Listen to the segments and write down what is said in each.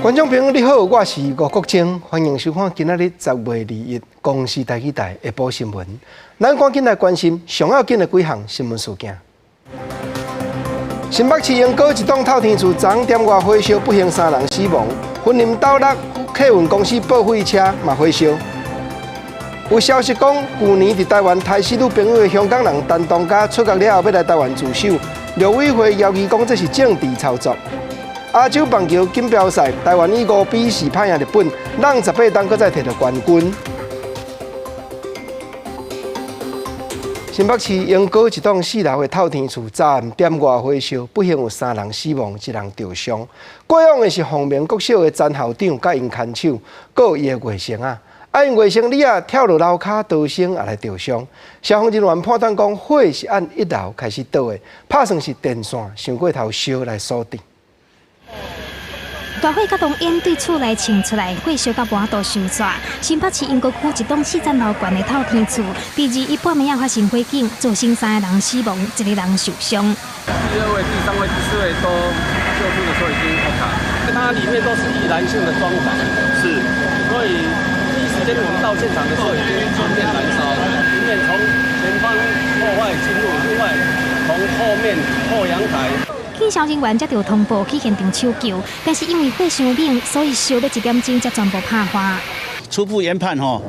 觀眾朋友你好，我是吳國清，歡迎收看今仔日10月21公視台語台下晡新聞。咱趕緊來關心上要緊的幾項新聞事件。新北市鶯歌一棟透天厝，昨點外火燒，不幸三人死亡。雲林斗六客運公司報廢車嘛火燒。有消息講，舊年佇台灣刣死女朋友的香港人陳同佳出獄了後，欲來台灣自首，陸委會懷疑講這是政治操作。亞洲棒球錦標賽，台灣以5比4拍贏日本，挵18冬閣再提著冠軍。新北市鶯歌一棟四樓的透天厝，昨暗點外火燒，不幸有三人死亡，一人著傷。過往的是鳳鳴國小的曾校長佮𪜶牽手，閣有伊的外甥仔。啊，𪜶外甥女仔跳落樓跤逃生，也來著傷。消防人員判斷講，火是按一樓開始著的，拍算是電線傷過頭燒來所致。大火佮濃煙對厝內衝出來，火燒到無法度收煞。新北市鶯歌區一棟四層樓懸的透天厝，佇21半暝仔發生火警，造成三個人死亡，一個人受傷。第二位、第三位、第四位都救助的時候已經 OK，它裡面都是易燃性的裝潢，是，所以第一時間我們到現場的時候已經全面燃燒，一面從前方破壞進入，另外從後面後陽台。警消人員接著通報去現場搶救，但是因為火傷猛，所以燒欲一點鐘才全部拍化。初步研判，吼，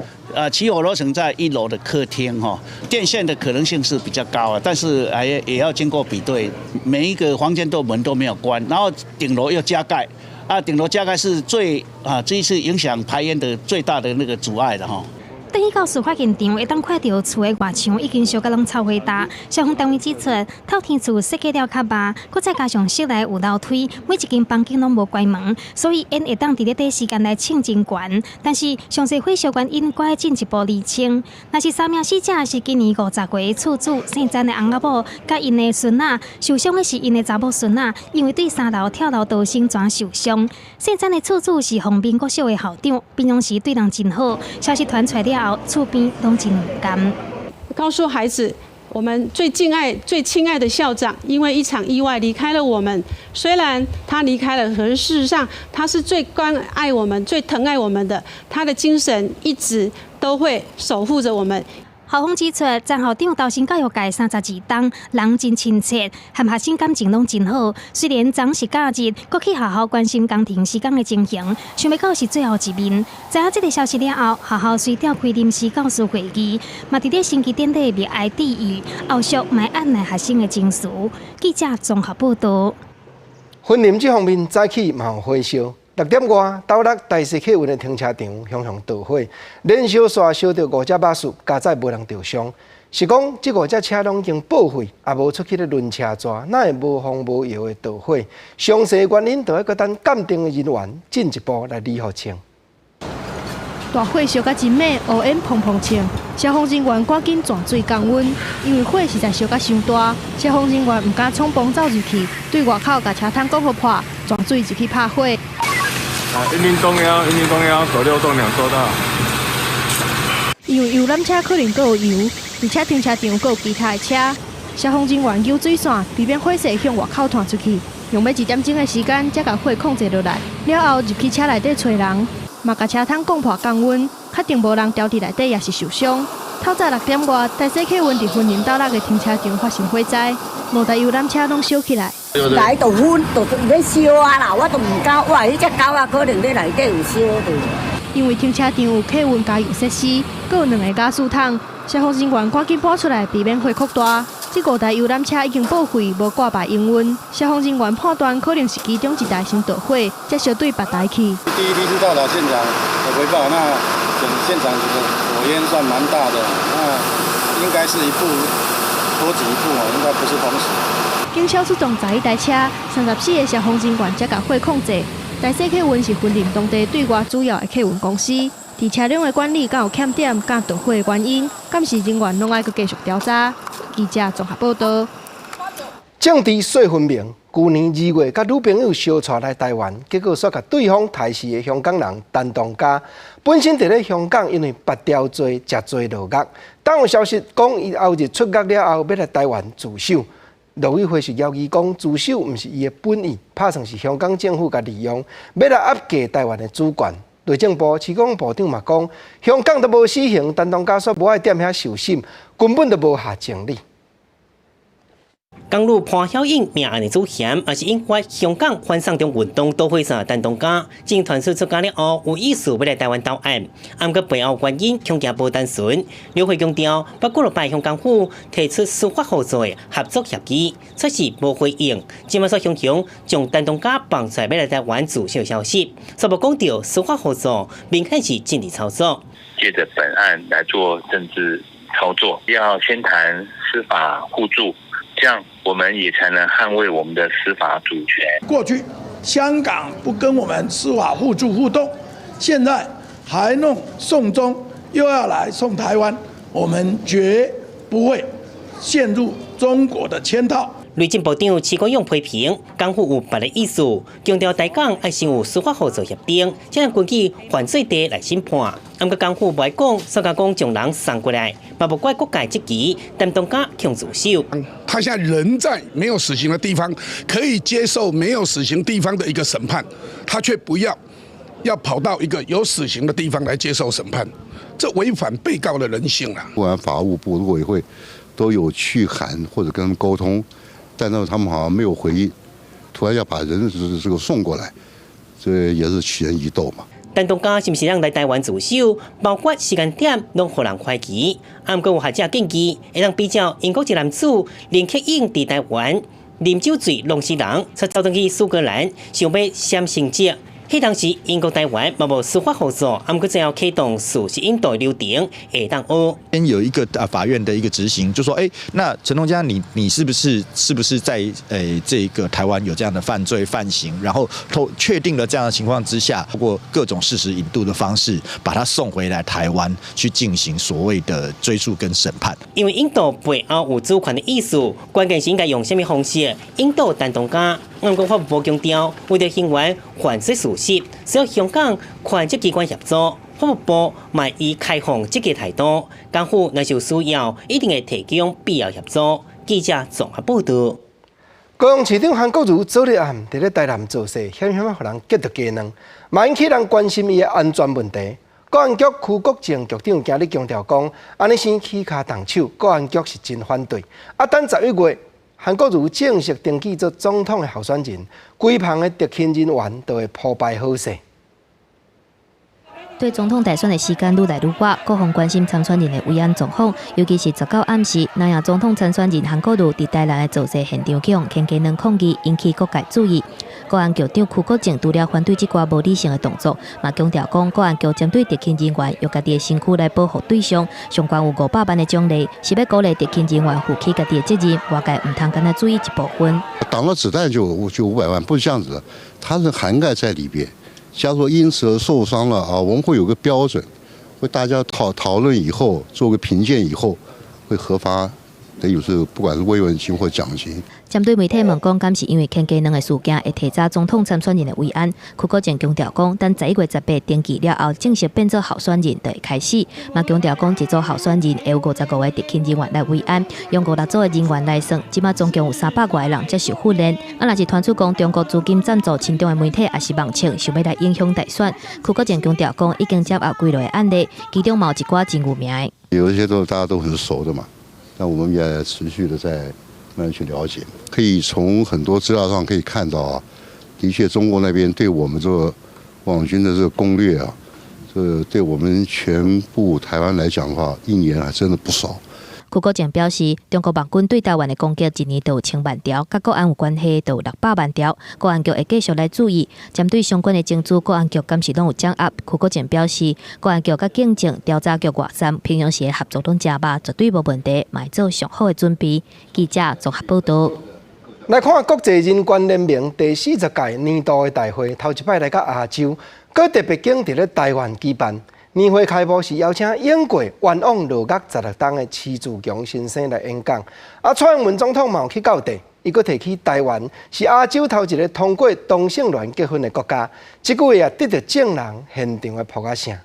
起火樓層在一樓的客廳，吼，電線的可能性是比較高啊，但是還也要經過比對，每一個房間都門都沒有關，然後頂樓又加蓋，啊，頂樓加蓋是最啊，這一次影響排煙的最大的那個阻礙的，吼。轉去到事發現場，會當看著厝的外牆已經燒甲攏臭火焦。消防單位指出，透天厝設計了較慢，閣再加上室內有樓梯，每一間房間攏無關門，所以煙會當佇咧短時間內衝真懸。但是詳細火燒原因，閣愛進一步釐清。若是三名死者是今年50歲的厝主，姓曾的翁仔某，佮𪜶的孫仔，受傷的是𪜶的查某孫仔，因為對三樓跳樓逃生，轉受傷。姓曾的厝主是鳳鳴國小的校長，平常時對人真好。消息傳出來了後，厝邊攏真毋甘。告訴孩子，我們最敬愛、最親愛的校長，因為一場意外離開了我們。雖然他離開了，可是事實上他是最關愛我們、最疼愛我們的。他的精神一直都會守護着我們。校方指出，曾校長投身教育界32冬，人真親切，和學生感情攏真好。雖然昨是假日，閣去學校關心工程施工的情形，想袂到是最後一面。知影這个消息了後，學校隨召開臨時教師會議，嘛佇咧升旗典禮默哀致意，後續嘛按捺學生的情緒。記者綜合報導。雲林這方面早起嘛有火燒。6點外，斗六台西客運的停車場雄雄著火，連燒煞燒著五隻巴士，佳哉無人著傷。是講這五隻車攏已經報廢，也無出去咧輪車逝，哪會無風無搖的著火？詳細原因，就愛閣等鑑定的人員進一步來理予清。大火燒甲真猛，烏煙膨膨衝，消防人員趕緊轉水降溫，因為火實在燒甲傷大，消防人員毋敢衝鋒走入去，對外口共車窗講予破，轉水入去拍火。啊，10東幺，10東幺，96棟兩收到。因為遊覽車可能閣有油，而且停車場閣有其他的車，消防人員救水線，避免火勢向外口傳出去，用欲一點鐘的時間才共火控制落來。了後入去車內底揣人，嘛共車窗摃破降溫，確定無人牢佇內底抑是受傷。透早6點外，台西客運佇雲林斗六的停車場發生火災，五台遊覽車攏燒起來。來就熏，就欲燒啊啦！我都毋敢，哇！彼隻狗仔可能咧內底有燒著。因為停車場有客運加油設施，閣有兩個加速桶，消防人員趕緊搬出來，避免火擴大。這五台遊覽車已經報廢，無掛牌營運。消防人員判斷可能是其中一台先著火，才燒對別台去。第一批是到達現場的回報，那整現場這個火焰算蠻大的，那應該是一步拖幾步哦，應該不是同時。警消出動11台車，34個消防人員才共火控制。台西客運是雲林當地對外主要的客運公司，佇車輛的管理敢有欠點，敢著火的原因，鑑識人員攏愛閣繼續調查。記者綜合報導。政治說分明，舊年2月，佮女朋友相帶來台灣，結果煞共對方刣死的香港人陳同佳，本身佇咧香港因為拔條罪、食罪落獄。當有消息講，伊後日出獄了後，欲來台灣自首。陸委會是枵伊講自首毋是伊的本意，拍算是香港政府共利用，欲來壓制台灣的主權。內政部徐國勇部長嘛講，香港都無死刑，陳同佳煞無愛踮遐受審，根本就無下情理。港女潘曉穎命案的主嫌，也是引發香港反送中運動導火線陳同佳，正傳出出監了後有意思欲來台灣投案，毋過背後原因恐驚無單純。劉慧強調，捌幾落擺向港府提出司法互助的合作協議，卻是無回應。這馬煞雄雄將陳同佳放出來欲來台灣自首消息，煞無講著司法互助，明顯是政治操作。借著本案來做政治操作，要先談司法互助。這樣我們也才能捍衛我們的司法主權。過去香港不跟我們司法互助互動，現在還弄送中，又要來送台灣，我們絕不會陷入中國的圈套。內政部長徐國勇批評港府有別的意思，強調台港愛先有司法合作協定，才能根據犯罪地來審判。毋過港府無愛講，煞共講將人送過來，嘛無怪各界質疑，陳同佳強自首。他現在人在沒有死刑的地方，可以接受沒有死刑地方的一個審判，他卻不要，要跑到一個有死刑的地方來接受審判，這違反被告的人性啊！不管法務部、陸委會都有去函或者跟他們溝通。但是他們好像沒有回應，突然要把人這個送過來，這也是取人疑竇嘛。陳同佳是毋是會來台灣自首，包括時間點攏予人懷疑。毋過有學者建議，會當比照英國一男子林克英佇台灣啉酒醉弄死人，煞走轉去蘇格蘭，想欲閃成績。彼當時英國台灣嘛無司法互助，毋過最後啟動事實引渡流程，會當學。先有一個啊法院的一個執行，就說，哎，那陳同佳，你是不是在這個台灣有這樣的犯罪犯行？然後透確定了這樣的情況之下，通過各種事實引渡的方式，把他送回來台灣去進行所謂的追訴跟審判。因為引渡背後有主權的意思，關鍵是應該用啥物方式引渡陳同佳。毋過法務部強調，為著還原犯罪事實，需要香港權責機關協助，法務部嘛以開放積極態度，港府若是有需要，一定會提供必要協助。記者綜合報道。高雄市長韓國瑜昨日暗佇咧台南造勢，險險仔予人激著雞卵，嘛引起人關心伊的安全問題。國安局區國正局長今日強調講，按呢先起跤動手，國安局是真反對。啊，等11月，韓國瑜正式登記做總統的候選人，規棚的特勤人員就會鋪排好勢。對總統大選的時間愈來愈倚，各方關心參選人的維安狀況，尤其是19暗時，南亞總統參選人韓國瑜佇台南的造勢現場去予牽雞卵抗議，引起各界注意。國安局長區國正除了反對這寡無理性的動作，嘛強調講國安局針對特勤人員用家己的身軀來保護對象，上懸有500萬的獎勵，是欲鼓勵特勤人員負起家己的責任，外界毋通干焦注意一部分。擋了子彈就500萬，不是這樣子的，它是涵蓋在裡邊。假如說因此而受傷了啊，我們會有個標準，會大家討論以後，做個評鑑以後，會核發，等於是不管是慰問金或獎金。針對媒體問講，敢是因為牽雞卵的事件會提早總統參選人的維安？區國正強調講，等11月18登記了後，正式變做候選人就會開始。嘛強調講，一組候選人會有55個特勤人員來維安，用五六組的人員來算，這馬總共有300外個人接受訓練。啊，若是傳出講中國資金贊助親中的媒體，抑是網策，想欲來影響大選，區國正強調講，已經接獲幾落個案例，其中嘛有一寡真有名的。有一些都大家都很熟的嘛，那我們也持續的在慢慢去了解，可以從很多資料上可以看到啊，的確中國那邊對我們這個網軍的這個攻略啊，這對我們全部台灣來講的話，一年還真的不少。區國正表示，中國網軍對台灣的攻擊一年都有千萬條，佮國安有關係都有600萬條。國安局會繼續來注意，針對相關的證據，國安局敢是攏有掌握。區國正表示，國安局佮警政調查局外站平常時的合作攏誠密，絕對無問題，嘛會做上好的準備。記者綜合報道。來看國際人權聯盟第40屆年度的大會，頭一擺來到亞洲，閣特別揀佇咧台灣舉辦。年會開幕是邀請英國冤枉落獄16冬的徐自強先生來演講。啊，蔡英文總統嘛有去到地，伊閣提起台灣是亞洲頭一个通過同性戀結婚的國家，這句話也得著眾人現場的拍仔聲。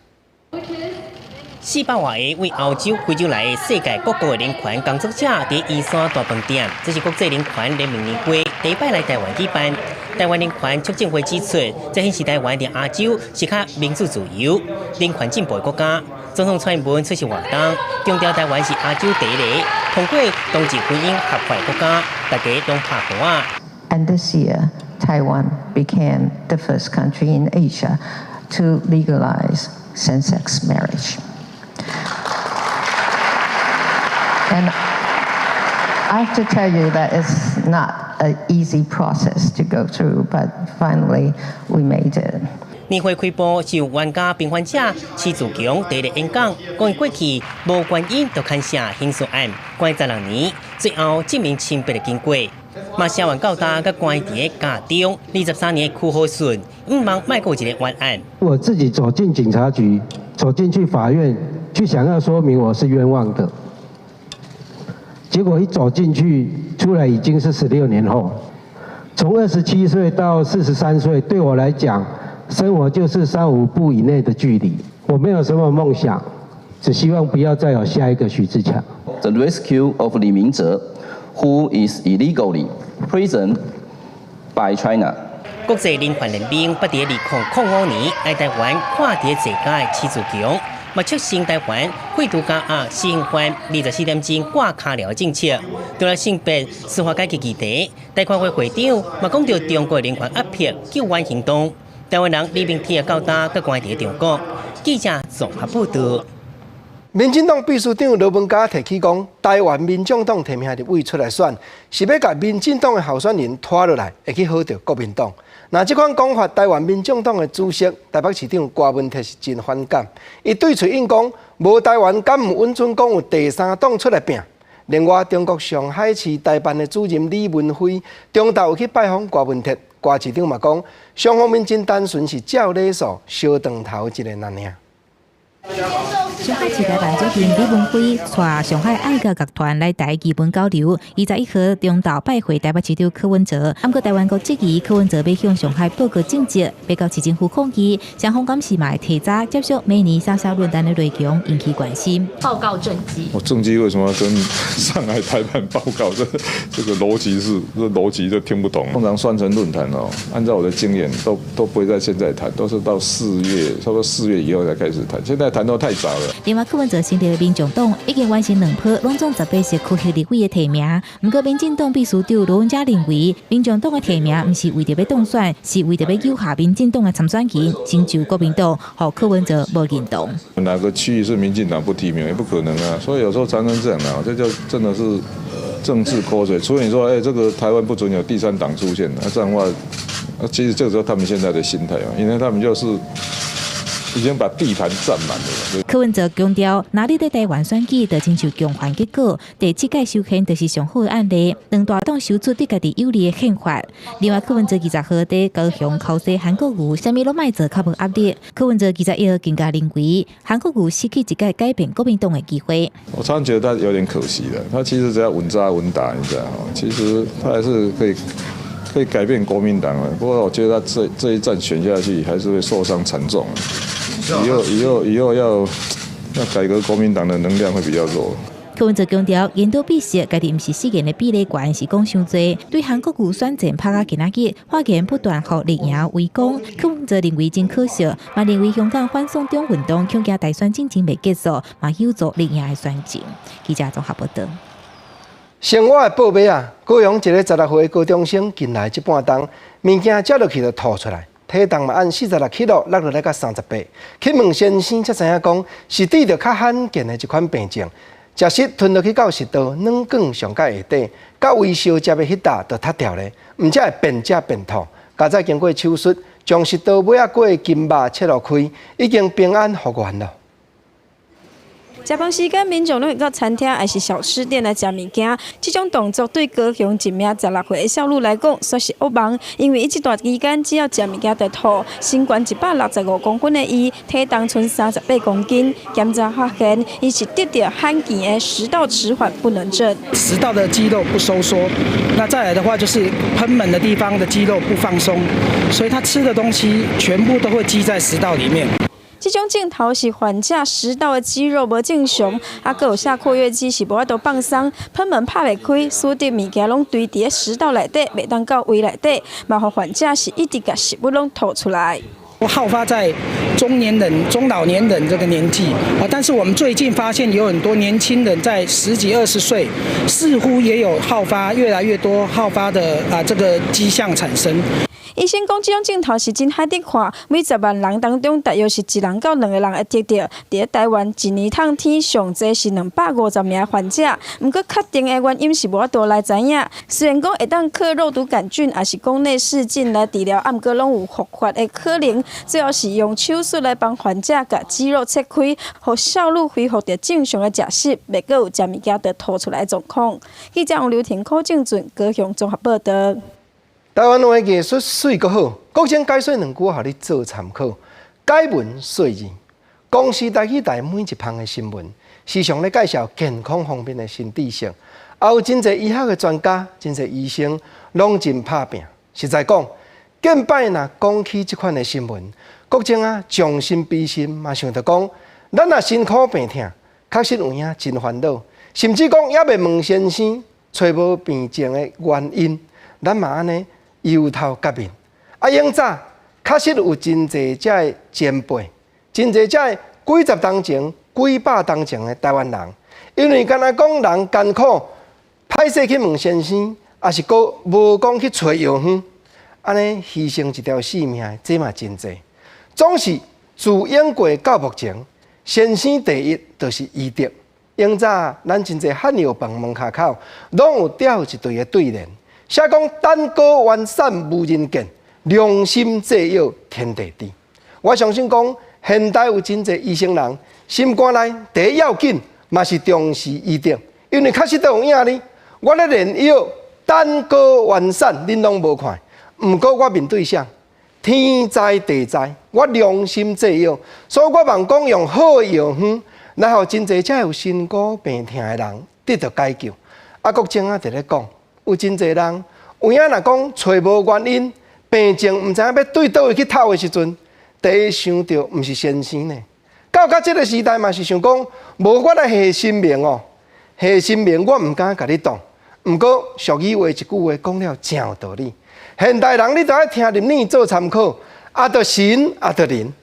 400外个為歐洲、非洲來的世界各國的人權工作者佇圓山大飯店，這是國際人權聯盟年會第一擺來台灣舉辦。台灣人權促進會指出，這顯示台灣佇亞洲是較民主自由、人權進步的國家。總統蔡英文出席活動，強調台灣是亞洲第一個通過同志婚姻合法的國家，大家攏拍鼓仔。 And this year, Taiwan became the first country in Asia to legalize same-sex marriage. And I have to tell you that it's not an easy process to go through, but finally we made it. 年會開幕是由冤家平反者徐自強第一个演講，講伊過去無原因就牽涉刑事案，關16年，最後證明清白的經過。嘛聲援到今閣關佇個監中23年的區予順，向望莫閣有一个冤案。我自己走進警察局，走進去法院，去想要說明我是冤枉的，結果一走進去，出來已經是16年後。從27歲到43歲，對我來講，生活就是三五步以內的距離。我沒有什麼夢想，只希望不要再有下一個許志強。 The rescue of 李明哲，who is illegally imprisoned by China。國際人權聯盟捌佇2005年來台灣看佇坐監的徐自強，嘛促成台灣廢除監押死刑犯24點鐘掛跤鐐的政策。除了性別司法改革議題，台權會會長嘛講著中國人權壓迫救援行動。台灣人李明鐵到今閣關佇中國。記者綜合報道。民進黨秘書長羅文嘉提起講，台灣民眾黨提名立委出來選，是欲共民進黨的候選人拖落來，會去好著國民黨。那這款講法，台灣民眾黨的主席台北市長柯文哲是真反感。伊對喙應講，無台灣敢毋允准講有第三黨出來拚。另外，中國上海市台辦的主任李文輝，中晝有去拜訪柯文哲，柯市長嘛講，雙方面真單純是照禮數相當頭一个爾。上海市台辦主任李文輝帶上海愛國樂團來台藝文交流。21號中晝拜會台北市長柯文哲，毋過台灣閣質疑柯文哲欲向上海報告政績，欲到市政府抗議。雙方敢是嘛會提早接觸明年三沙論壇的內容，引起關心。報告政績，我政績為什麼要跟上海台辦報告？這個邏輯是，這邏輯就聽不懂。通常雙城論壇哦，按照我的經驗，都不會在現在談，都是到四月，差不多4月以後才開始談。現在談都太早了。另外，柯文哲成立的民眾黨已經完成兩波，攏總18席區域立委的提名。毋過，民進黨秘書長羅文嘉認為，民眾黨的提名毋是為著欲當選，是為著欲誘下民進黨的參選人，成就國民黨，予柯文哲無認同。哪個區域是民進黨不提名，也不可能啊。所以有時候常常這樣啊，這就真的是政治口水。除非你說，這個台灣不准有第三黨出現，那這樣的話，其實這個時候他們現在的心態啊，因為他們就是已經把地盤佔滿了。柯文哲強調，若你佇台灣選舉，就親像共犯結果，第七屆修憲就是上好的案例。兩大黨修出對家己有利的憲法。另外，柯文哲20號佇高雄口說韓國瑜，啥物攏莫做較無壓力。柯文哲21號更加認為，韓國瑜失去一個改變國民黨的機會。我常常覺得他有點可惜了，他其實只要穩紮穩打，你知道嗎？其實他還是可以改變國民黨的。不過我覺得他這一戰選下去，還是會受傷慘重。以後要改革國民黨的能量會比較弱。柯文哲強調，言多必失，家己毋是失言的比例懸，是講傷濟。對韓國瑜選戰拍到今仔日，發言不斷予綠營圍攻。柯文哲認為真可惜，嘛認為香港反送中運動恐驚大選進前未結束，嘛有助綠營的選情。記者綜合報道。生活的報尾啊，高雄一个16歲高中生近來這半冬，物件食落去就吐出來。體重嘛按46 kg 落落來到38。去問先生才知影講，是得著較罕見的一款病症，食食吞落去到食道軟管上蓋下底，佮胃相接的彼搭就塌掉咧，毋才會邊食邊吐。佳哉經過手術，將食道尾仔過的筋肉切落開，已經平安復原了。食飯時間，民眾攏會到餐廳抑是小吃店來食物件。這種動作對高雄一名16歲的少女來講，算是噩夢，因為伊這段期間只要食物件就吐，身懸165公分的伊，體重賰38公斤。檢查發現，伊是得著罕見的食道遲緩不能症。食道的肌肉不收縮，那再來的話就是賁門的地方的肌肉不放鬆，所以他吃的東西全部都會積在食道裡面。這種症頭是患者食道的肌肉無正常，啊，閣有下括約肌是無法度放鬆，噴門拍袂開，使得物件攏堆佇咧食道內底，袂當到胃內底，嘛予患者是一直共食物攏吐出來。好發在中年人、中老年人這個年紀啊，但是我們最近發現有很多年輕人在十幾、20歲，似乎也有好發，越來越多好發的啊這個跡象產生。醫生講，這種症頭是真罕得看，每10萬人當中，大約是一人到兩個人會得著。佇咧台灣，一年通天上濟是250名患者，毋過確定的原因是無法度來知影。雖然講會當靠肉毒桿菌，抑是講內視鏡來治療，毋過攏有復發的可能。最後是用手術來幫患者共肌肉切開，予少女恢復著正常的食食，袂閣有食物件就吐出來的狀況。記者王劉婷、柯正俊高雄綜合報道。台灣話藝術媠閣好，國政解說兩句，予你做參考。解文說字，公視台語台每一項的新聞，時常咧介紹健康方面的新知識，也有真濟醫學的專家、真濟醫生，攏真拍拚。實在講，近擺若講起這款的新聞，國政啊將心比心，嘛想著講，咱若辛苦病痛，確實有影真煩惱，甚至講猶未問先生，揣無病症的原因，咱嘛按呢憂頭結面。啊，永早確實有真濟遮的前輩，真濟遮的幾十冬前、幾百冬前的台灣人，因為敢若講人艱苦，歹勢去問先生，抑是閣無講去揣藥方，按呢犧牲一條性命的，這嘛真濟。總是自永過到目前，先生第一就是醫德。永早咱真濟漢藥房門跤口，攏有吊一對的對聯。寫講等高完善無人見，良心製藥天地知。我相信講，現代有真濟醫生人，心肝內第一要緊嘛是重視醫德，因為確實都有影呢。我咧煉藥等高完善，恁攏無看。毋過我面對啥？天知地知，我良心製藥，所以我望講用好的藥方，來予真濟遮有身苦病痛的人得到解救。啊，國政啊，佇咧講。有真濟人有影若講揣無原因，病症毋知影欲對佗位去透的時陣，第一想著毋是先生呢。到這個時代嘛是想講，無我來下神明哦，下神明我毋敢共你擋。毋過俗語話一句話講了誠有道理。現代人你著愛聽入耳做參考，啊，著神啊，著人。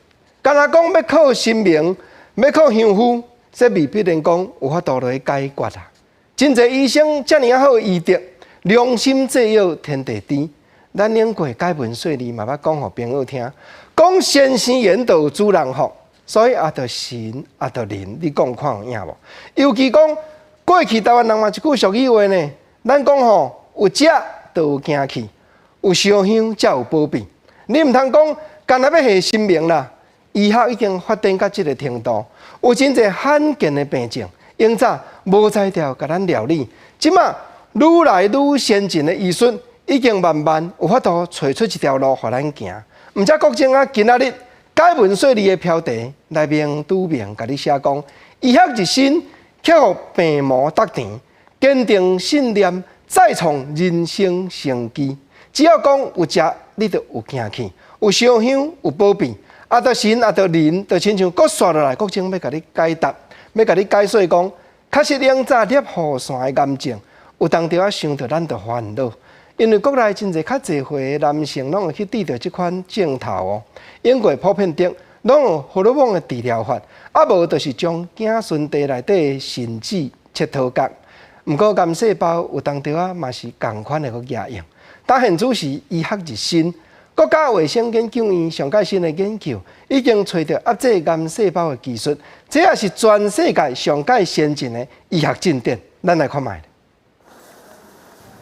敢若講欲靠神明，欲靠香符，這未必然講有法度來解決啊。真濟醫生遮爾仔好醫德。良心製藥天地知，咱用過解文說字嘛捌講予朋友聽，講先生言就有主人福，所以啊，著神啊，著人，你講看有影無？尤其講過去台灣人嘛一句俗語話呢，咱講吼有食就有行去，有燒香才有保庇。你毋通講干焦欲下神明啦，醫學已經發展到這個程度，有真濟罕見的病症，永早無才調共咱料理，這馬。愈來愈先進的醫術，已經慢慢有法度揣出一條路，予咱行。毋才國政啊，今仔日解文說字的標題來明拄明，共你寫講，醫學日新，克服病魔觸甜，堅定信念，再創人生成機。只要講有食，你就有行去；有燒香，有保庇。啊，著神啊，著人，就親像閣紲落來，國政欲共你解答，欲共你解說講，確實永早攝護腺的癌症。有當時仔想著咱就煩惱，因為國內真濟較濟歲的男性攏會去得著這款症頭哦。英國普遍得攏有荷爾蒙的治療法，啊無就是將子孫地內底的腎子切頭角。毋過癌細胞有當時仔嘛是仝款的閣舉用。但現此時醫學日新，國家衛生研究院上蓋新的研究已經揣著壓制癌細胞的技術，這也是全世界上蓋先進的醫學進展。咱來看覓。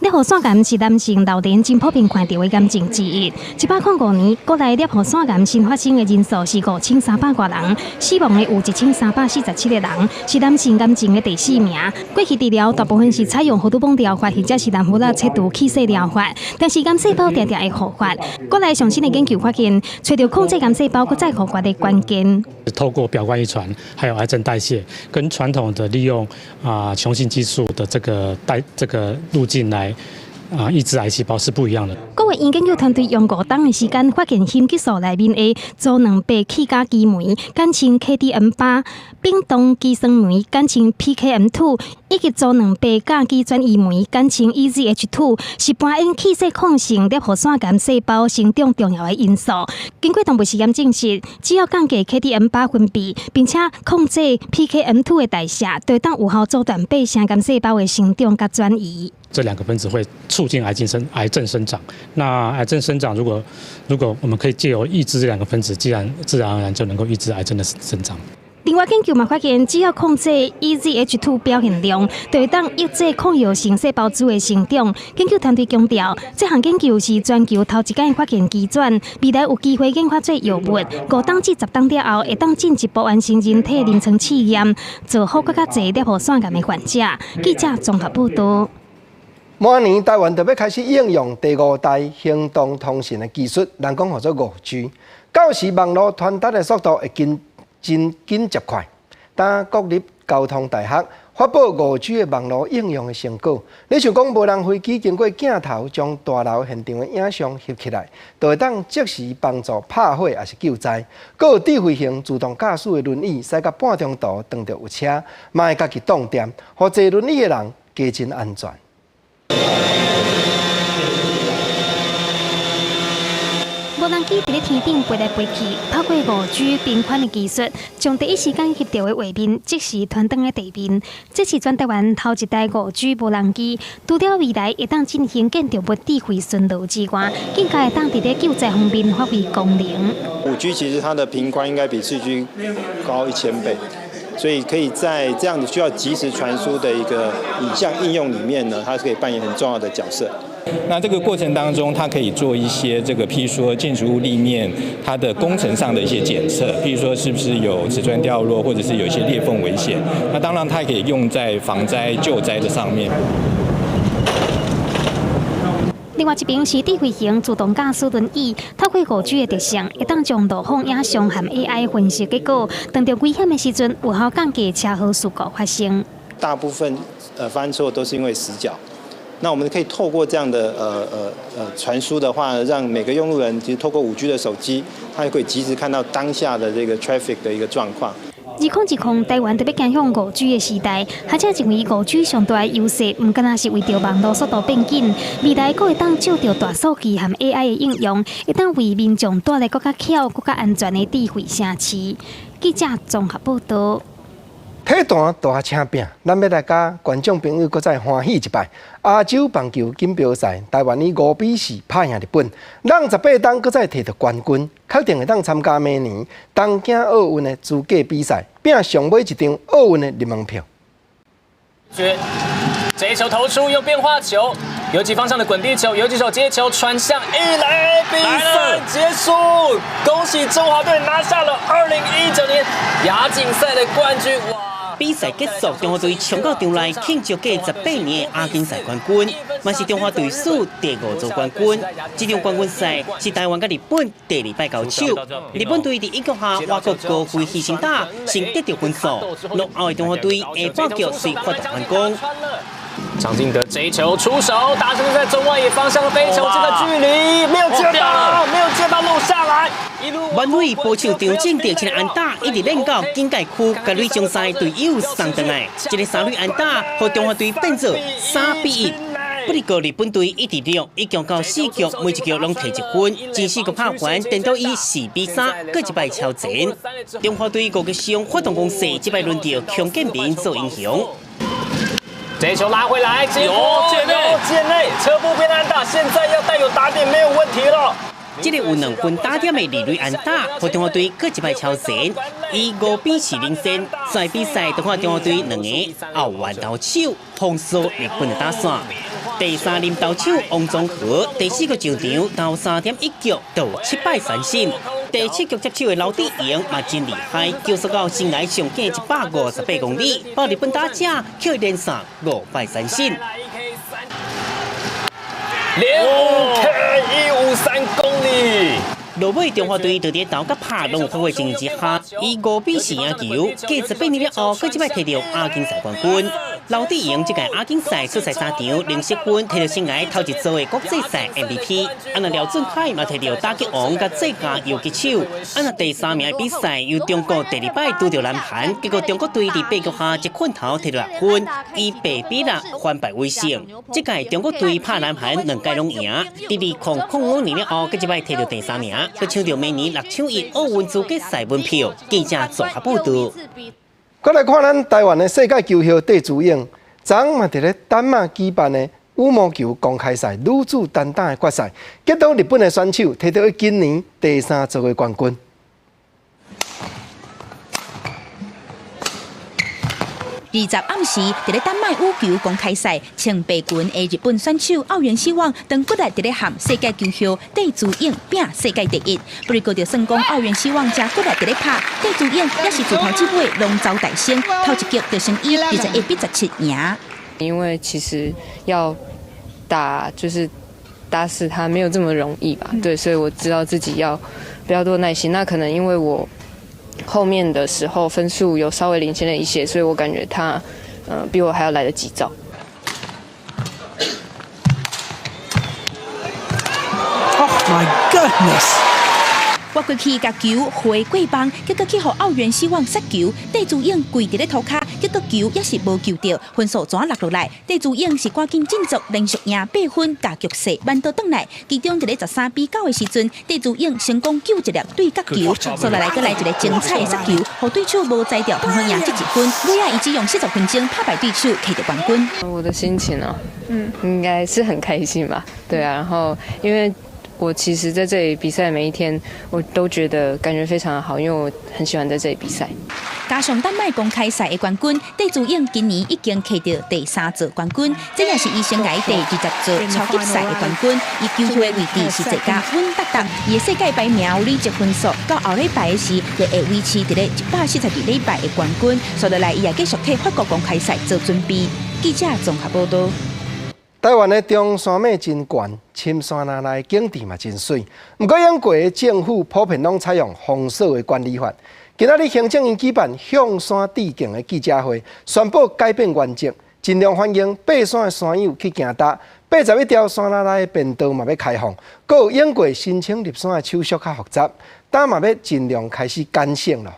攝護腺癌是男性老年真普遍看著的癌症之一。105年，國內攝護腺癌新發生的人數是5300外人，死亡的有1347個人，是男性癌症的第四名。過去治療大部分是採用荷爾蒙療法，或者是藍佛仔切除去勢療法，但是癌細胞定定會復發。國內上新的研究發現，揣著控制癌細胞閣再復發的關鍵。透過表觀遺傳，還有癌症代謝，跟傳統的利用啊雄性激素的這個路徑來抑制癌細胞是不一樣的。國的研究團隊用5冬的時間，發現雄激素內面的組蛋白去甲激酶，簡稱 KDM8；丙酮肌酸酶，簡稱 PKM2，以及組蛋白甲基轉移酶，簡稱 EZH2，是扮演氣色抗性攝護腺癌細胞生長重要的因素。經過動物實驗證實，只要降低 KDM8 分泌，並且控制 PKM2 的代謝，就會當有效阻斷白腺癌細胞的生長佮轉移。這兩個分子會促進癌症生長。那癌症生長，如果我們可以借由抑制這兩個分子，自然而然就能夠抑制癌症的生長。另外研究嘛發現，只要控制 EZH2 表現量，就會當抑制抗藥性細胞株的生長。研究團隊強調，這項研究是全球頭一擺發現機轉，未來有機會研發做藥物。5冬至10冬了後，會當進一步完成人體臨床試驗，造福閣較濟攝護腺癌的患者。記者綜合報道。明年台灣就欲開始應用第五代行動通訊的技術，人講號做5G。到時網路傳達的速度會緊真緊捷快。當國立交通大學發布5G 的網路應用的成果，你像講無人飛機經過鏡頭將大樓現場的影像翕起來，就會當即時幫助拍火抑是救災。閣有智慧型自動駕駛的輪椅，駛到半中途當著有車，嘛會家己擋電，予坐輪椅的人加真安全。無人機佇咧天頂飛來飛去，透過5G 頻寬的技術，將第一時間翕著的畫面即時傳轉來地面。這是全台灣頭一台5G 無人機，除了未來會當進行建築物智慧巡邏之外，更加會當佇咧救災方面發揮功能。5G 其實它的頻寬應該比4G 高1000倍，所以可以在這樣子需要即時傳輸的一個影像應用裡面呢，它是可以扮演很重要的角色。那這個過程當中，它可以做一些這個，譬如說建築物立面它的工程上的一些檢測，譬如說是不是有瓷磚掉落，或者是有一些裂縫危險。那當然，它也可以用在防災救災的上面。另外一邊是智慧型自動駕駛輪椅，透過5G 的特性，會當將路況影像和 AI 分析結果，當著危險的時陣，有效降低車禍事故發生。大部分犯錯都是因為死角。那我們可以透過這樣的傳輸的話，讓每個用路人其實透過5G 的手機，他就可以即時看到當下的這個 traffic 的一個狀況。2020，台灣特別走向5G 的時代，學者認為5G 上大的優勢，毋干焦是為著網路速度變緊，未來閣會當借著大數據和 AI 的應用，會當為民眾帶來閣較巧、閣較安全的智慧城市。記者綜合報道。體壇大聲拼，咱欲來佮觀眾朋友閣再歡喜一擺。亞洲棒球錦標賽，台灣以5比4拍贏日本，咱18冬閣再提著冠軍，確定會當參加明年東京奧運的資格比賽，拼上尾一張奧運的入門票。這一球投出用變化球，游擊方向的滾地球，游擊手接球傳向一壘，比賽結束，恭喜中華隊拿下了2019年亞錦賽的冠軍。哇！比賽結束，中華隊衝到場內慶祝繼18年的亞錦賽冠軍，嘛是中華隊史第五座冠軍。這場冠軍賽是台灣佮日本第二擺交手，日本隊佇一局下外國高飛犧牲打，先得著分數，落後的中華隊下半局遂發動反攻。張進德這一球出手，打成在中外野方向的飛球，這個距離沒有接到，沒有接到落下來。滿壘捕手張進德這個安打一直練到警戒區，共壘中賽隊友送轉來，這個三壘安打，予中華隊變做3比1。不過日本隊一直落，一共到四局，每一局攏提一分，前四局拍完，顛倒以4比3，閣一擺超前。中華隊五局上發動攻勢，這擺輪著邱建明做英雄。這球拉回來，結果界內界內車步變安打，現在要帶有打點沒有問題了。這個有2分打點的二壘安打，予中華隊閣一擺超前，以5比4領先。賽比賽就看中華隊兩個後援投手封鎖日本的打線。第三任投手王宗和第四局上場投3.1局，就七擺三振。第七局接手的劉志榮嘛真厲害，球速到生涯上懸158公里，把日本打者扣連殺五擺三振。連5 K 153公里。落尾中華隊就佇投佮拍攏有發揮精神之下，以5比4贏球，繼18年了後，閣這擺提著亞錦賽冠軍。劉智榮這屆亞錦賽出賽三場，零失分，摕著生涯頭一座的國際賽 MVP。啊，若廖俊凱嘛摕著打擊王佮最佳游擊手。啊，若第三名的比賽由中國第二擺拄著南韓，結果中國隊佇八局下一棍頭摕著六分，以8比6反敗為勝。這屆中國隊拍南韓兩屆攏贏，佇2005年了後，閣一擺摕著第三名，閣搶著明年6搶1奧運資格賽門票。記者綜合報導。閣來看咱台灣的世界球后戴資穎，昨昏嘛佇咧丹麥舉辦的羽毛球公開賽女子單打的決賽，擊倒日本的選手，摕著伊今年第三座的冠軍。 20暗時，佇咧丹麥羽球公開賽，穿白裙的日本選手奧原希望，當骨力佇咧和世界球后戴資穎拼世界第一。不過就算講奧原希望誠骨力佇咧拍，戴資穎也是自頭至尾攏走大勝，頭一局就先以21比17贏。因為其實要打就是打死他沒有這麼容易吧？對，所以我知道自己要比較多耐心。那可能因為我後面的時候分數有稍微領先了一些，所以我感覺他，比我還要來得急躁。 Oh my goodness！我過去共球回過網，結果去予奧原希望殺球，戴資穎跪佇咧塗跤，結果球也是無救著，分數怎落落來？戴資穎是趕緊振作，連續贏八分，共局勢挽倒轉來。其中佇咧13比9的時陣，戴資穎成功救一粒對角球，紲落來閣來一个精彩的殺球，予對手無才調，通通贏這一分。尾仔伊只用40分鐘拍敗對手，摕著冠軍。我的心情哦，應該是很開心吧？對啊，然後因為我其實在這裡比賽每一天，我都覺得感覺非常好，因為我很喜歡在這裡比賽。加上丹麥公開賽的冠軍，戴資穎今年已經摕著第三座冠軍，這也是伊生涯第20座超級賽的冠軍。伊球後的位置是坐甲穩當當，伊的世界排名有累積分數，到後禮拜的時，就會維持佇咧142禮拜的冠軍。紲落來，伊也繼續替法國公開賽做準備。記者綜合報導。台灣的中山脈真懸，深山林內景致嘛真媠。毋過，永過的政府普遍攏採用封鎖的管理法。今仔日行政院舉辦向山致敬的記者會，宣布改變原則，盡量歡迎爬山的山友去行踏。81條山林內的便道嘛欲開放，閣有永過申請入山的手續較複雜，今嘛欲盡量開始減省囉。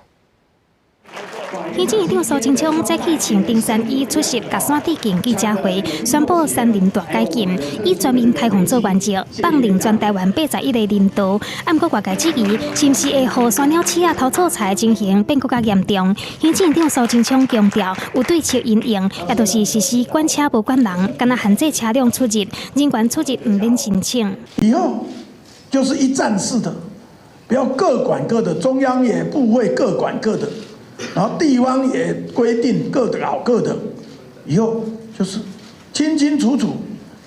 行政院長蘇貞昌早起穿登山衣出席共山致敬記者會，宣布山林大解禁，以全面開放做原則，放任全台灣81個林道。毋過外界質疑，是毋是會予山鳥鼠仔偷素材的情形變閣較嚴重？行政院長蘇貞昌強調，有對策因應，也就是實施管車無管人，干焦限制車輛出入，人員出入毋免申請。以後就是一站式的，不要各管各的，中央也不會各管各的。然後地方也規定各搞各的，以後就是清清楚楚，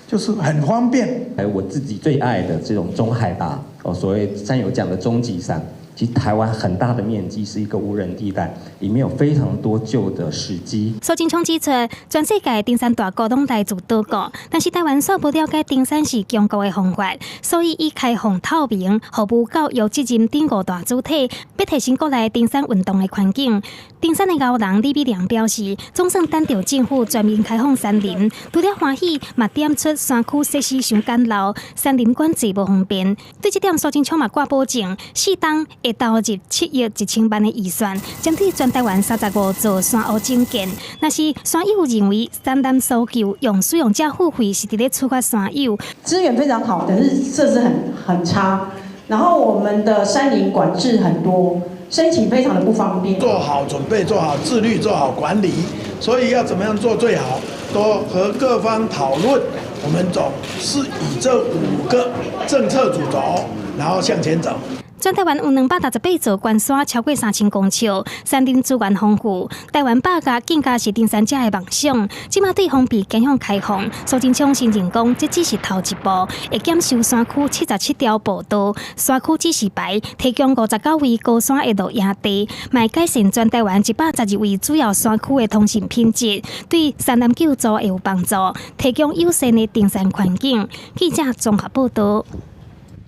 就是很方便。哎，我自己最愛的這種中海拔哦，所謂山友講的終極山，其實台灣很大的面積是一個無人地帶，裡面有非常多舊的史跡。蘇貞昌指出，全世界登山大國攏來自島國，但是台灣煞無了解登山是強國的方法，所以以開放透明、服務教育責任等五大主體，欲提升國內登山運動的環境。登山的鰲人李美良表示，總算等著政府全面開放山林，除了歡喜，嘛點出山區設施傷簡陋，山林管制無方便。對這點，蘇貞昌嘛掛保證，四冬會投入7億1千萬的預算，針對全台灣35座山屋整建。若是山友認為山林搜救用使用者付費是佇咧處罰山友，資源非常好，但是設施很差。然後我們的山林管制很多，申請非常的不方便。做好準備，做好自律，做好管理，所以要怎麼樣做最好，多和各方討論。我們總是以這五個政策主軸，然後向前走。全台灣有268座懸山，超過3000公尺，山林資源豐富。台灣百岳更加是登山者的夢想。這馬對封閉走向開放，蘇貞昌承認講，這只是頭一步，會檢修山區77條步道、山區指示牌，提供59位高山的露營地，嘛會改善全台灣112位主要山區的通訊品質，對山難救助會有幫助，提供友善的登山環境。記者綜合報導。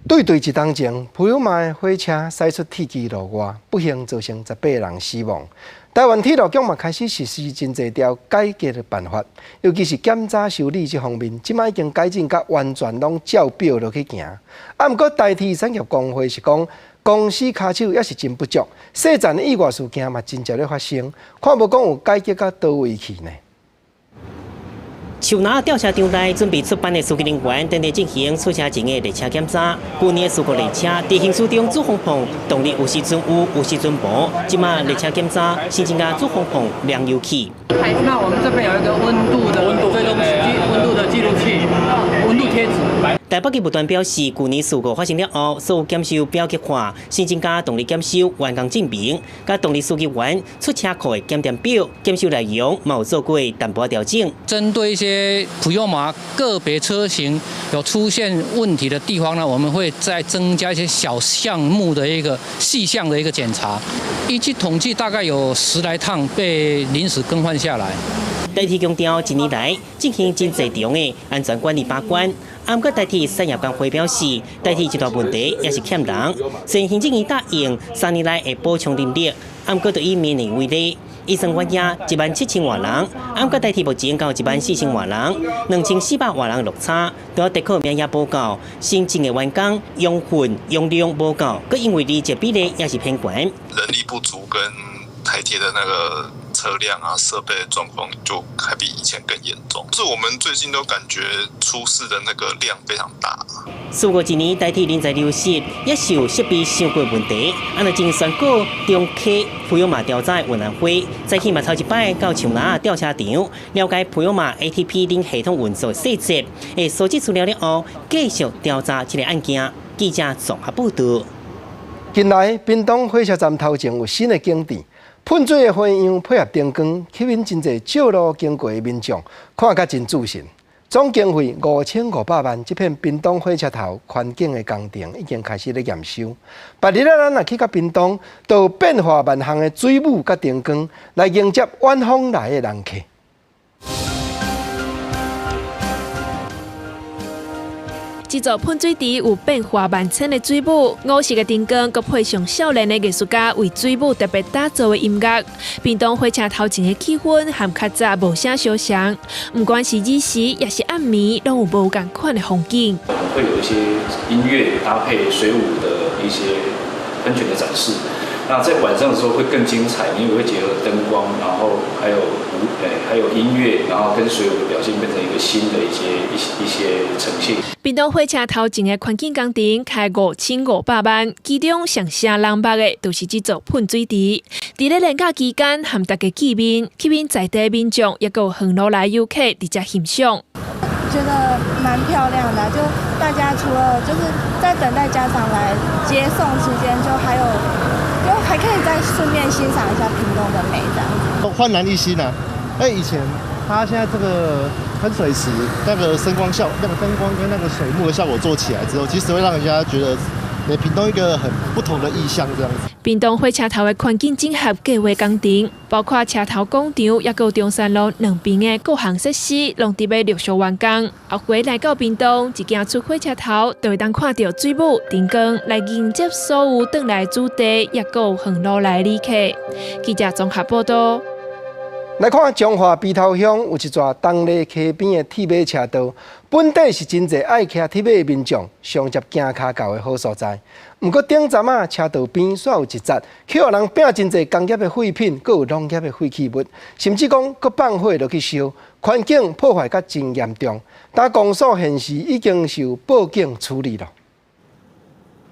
對對一冬前，普悠瑪的火車駛出鐵枝路外，不幸造成18人死亡。台灣鐵路局嘛開始實施真濟條改革的辦法，尤其是檢查修理這方面，這擺已經改進甲完全攏照表落去行。啊，毋過台鐵產業工會是講，公司跤手也是真不足，細站的意外事件嘛真濟咧發生，看無講有解決到佗位去呢？樹林吊車場內準備出班的司機人員正佇進行出車前的列車檢查。舊年事故列車佇行駛中主風泵動力有時陣有，有時陣無。這馬列車檢查新增加主風泵量油器。那我們這邊有一個溫度的追蹤器、溫度的記錄器、溫度貼紙。台北不斷表示，舊年事故發生了後，所有檢修表格化，新增加動力檢修員工證明，佮動力司機員出車庫的檢驗表，檢修內容嘛有做過淡薄調整。針對一些普悠瑪個別車型有出現問題的地方呢，我們會再增加一些小項目的一個細項的一個檢查。依據統計，大概有十來趟被臨時更換下來。台鐵強調，一年來進行真濟場的安全管理把關。毋過台鐵產業工會表示，台鐵這大問題也是欠人。雖然行政院答應3年內會補充人力，毋過就以明年為例，預算員額1.7萬人，毋過台鐵目前到1.4萬人，2400外人落差，除了得靠名額無夠，新進的員工養分用量無夠，閣因為離職比例也是偏懸。人力不足跟台鐵的那個車輛啊設備的狀況就還比以前更嚴重，是我們最近都感覺出事的那個量非常大。事過一年，台鐵人才流失，也受設備傷過問題，按呢正宣告中溪普悠瑪調查委員會，早起嘛頭一擺到樹林調車場，了解普悠瑪 ATP 等系統運作細節，會收集資料了後，繼續調查這個案件。記者綜合報道。近來，屏東火車站頭前有新的景致。噴水的花樣配合燈光，吸引真濟少路經過的民眾，看甲真自信。總經費5500萬，這片屏東火車頭環境的工程已經開始咧驗收。別日仔咱若去到屏東，就有變化萬項的水舞佮燈光，來迎接遠方來的人客。這座噴水池有變化萬千的水舞，五色的燈光，閣配上少年的藝術家為水舞特別打造的音樂。屏東火車頭前的氣氛和較早無啥相像，毋管是日時抑是暗暝，攏有無仝款的風景。會有一些音樂搭配水舞的一些噴泉的展示。那在晚上的時候會更精彩，因為會結合燈光，然後還有舞，還有音樂，然後跟水舞的表現變成一個新的一些呈現。屏東火車頭前的環境工程開5500萬，其中上吸人目的，就是這座噴水池。佇咧連假期間，和大家見面，吸引在地民眾，抑閣有遠路來遊客佇遮欣賞。覺得蠻漂亮的，就大家除了就是在等待家長來接送期間，就還有就還可以再順便欣賞一下屏東的美，這樣子。煥然一新啊！哎，以前它現在這個噴水池那個聲光效、那個燈光跟那個水幕的效果做起來之後，其實會讓人家覺得，屏東一個很不同的意象，這樣子。屏東火車頭的環境整合計劃工程，包括車頭廣場，抑閣有中山路兩邊的各項設施，攏佇欲陸續完工。後回來到屏東，一行出火車頭，就會當看著水舞燈光來迎接所有轉來主地，抑閣有遠路來旅客。記者綜合報道。來看彰化埤頭鄉有一座東麗溪邊的鐵馬車道，本底是真濟愛騎鐵馬的民眾上捷行跤到的好所在。毋過頂陣仔車道邊煞有一節，去予人拚真濟工業的廢品，閣有農業的廢棄物，甚至講閣放火落去燒，環境破壞甲真嚴重。但公所現時已經受報警處理了。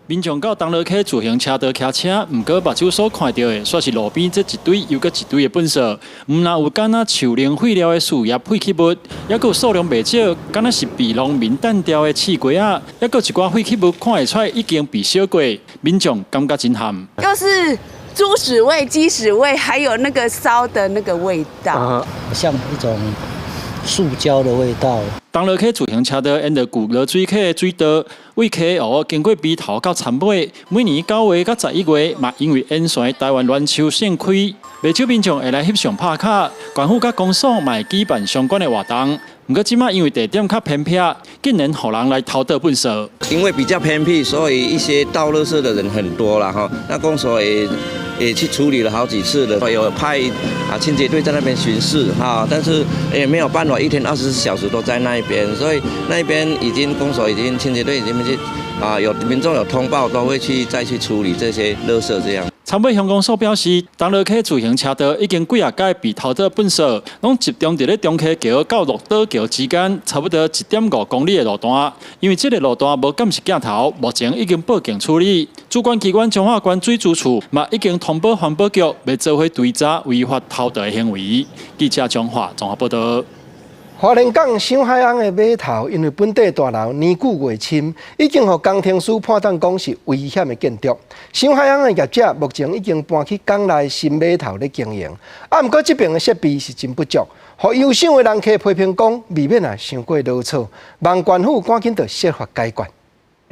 民眾到東螺溪自行車道騎車，毋過目睭所看著的，煞是路邊這一堆又閣一堆的糞埽，毋但有敢若樹林廢料的樹葉廢棄物，抑閣有數量袂少，敢若是被農民擲掉的刺瓜仔，抑閣一寡廢棄物看會出來已經被燒過，民眾感覺真譀。又是豬屎味、雞屎味，還有那個燒的那個味道，像一種塑膠的味道。東螺溪自行車道沿著舊濁水溪的水道，對溪湖經過埤頭到田尾，每年9月佮11月嘛，因為沿線台灣欒樹盛開，袂少民眾會來翕相拍卡。縣府佮公所嘛會舉辦相關的活動。毋過這馬因為地點較偏僻，竟然予人來偷倒糞埽。因為比較偏僻，所以一些倒垃圾的人很多啦，哈。那公所也也去處理了好幾次了，有派清潔隊在那邊巡視哈，但是也沒有辦法，一天24小時都在那一邊，所以那邊已經公所已經清潔隊已經去有民眾有通報，都會去再去處理這些垃圾這樣。參尾鄉公所表示，銅鑼溪自行車道已經幾仔改被偷倒糞埽，攏集中佇咧中溪橋到鹿島橋之間，差不多1.5公里的路段。因為這个路段無監視鏡頭，目前已經報警處理。主管機關彰化縣水資處嘛已經通報環保局，欲做伙追查違法偷倒的行為。記者彰化綜合報道。花蓮港賞海翁的碼頭，因為本地大樓年久月深，已經予工程師判斷講是危險的建築。賞海翁的業者目前已經搬去港內新碼頭咧經營，毋過這爿的設備是真不足，予遊賞的人客批評講，未免也傷過囉嗦，望縣府趕緊著設法解決。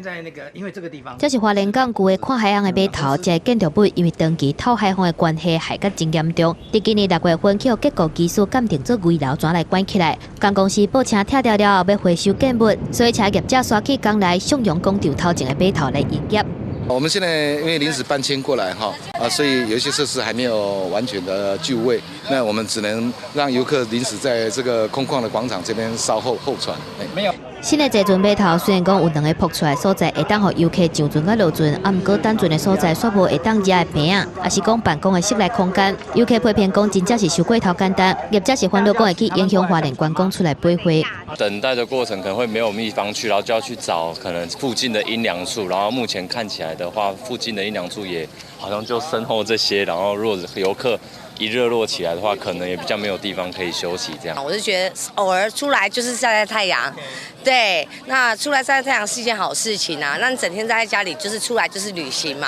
在那個，因為這個地方，這是花蓮港舊的看海翁的碼頭，這个建築物因為長期透海風的關係，害甲真嚴重。佇今年6月份，去予結構技師鑑定做危樓，轉來關起來。工公司報請拆掉了後，欲回收建物，所以請業者徙去港內向陽廣場頭前的碼頭來營業。我們現在因為臨時搬遷過來哈，所以有一些設施還沒有完全的就位，那我們只能讓遊客臨時在這個空曠的廣場這邊稍候候船。沒有。新的坐船碼頭雖然講有兩个泊出來所在，會當予遊客上船佮落船，毋過等船的所在煞無會當遮的棚仔，抑是講辦公的室內空間。遊客批評講真正是傷過頭簡單，業者是煩惱講會去影響花蓮觀光出來買貨。等待的過程可能會沒有地方去，然後就要去找可能附近的陰涼處，然後目前看起來的話，附近的陰涼處也好像就身後這些，然後如果遊客一熱絡起來的話，可能也比較沒有地方可以休息。這樣，我是覺得偶爾出來就是曬曬太陽，對，那出來曬曬太陽是一件好事情啊。那你整天待在家裡，就是出來就是旅行嘛。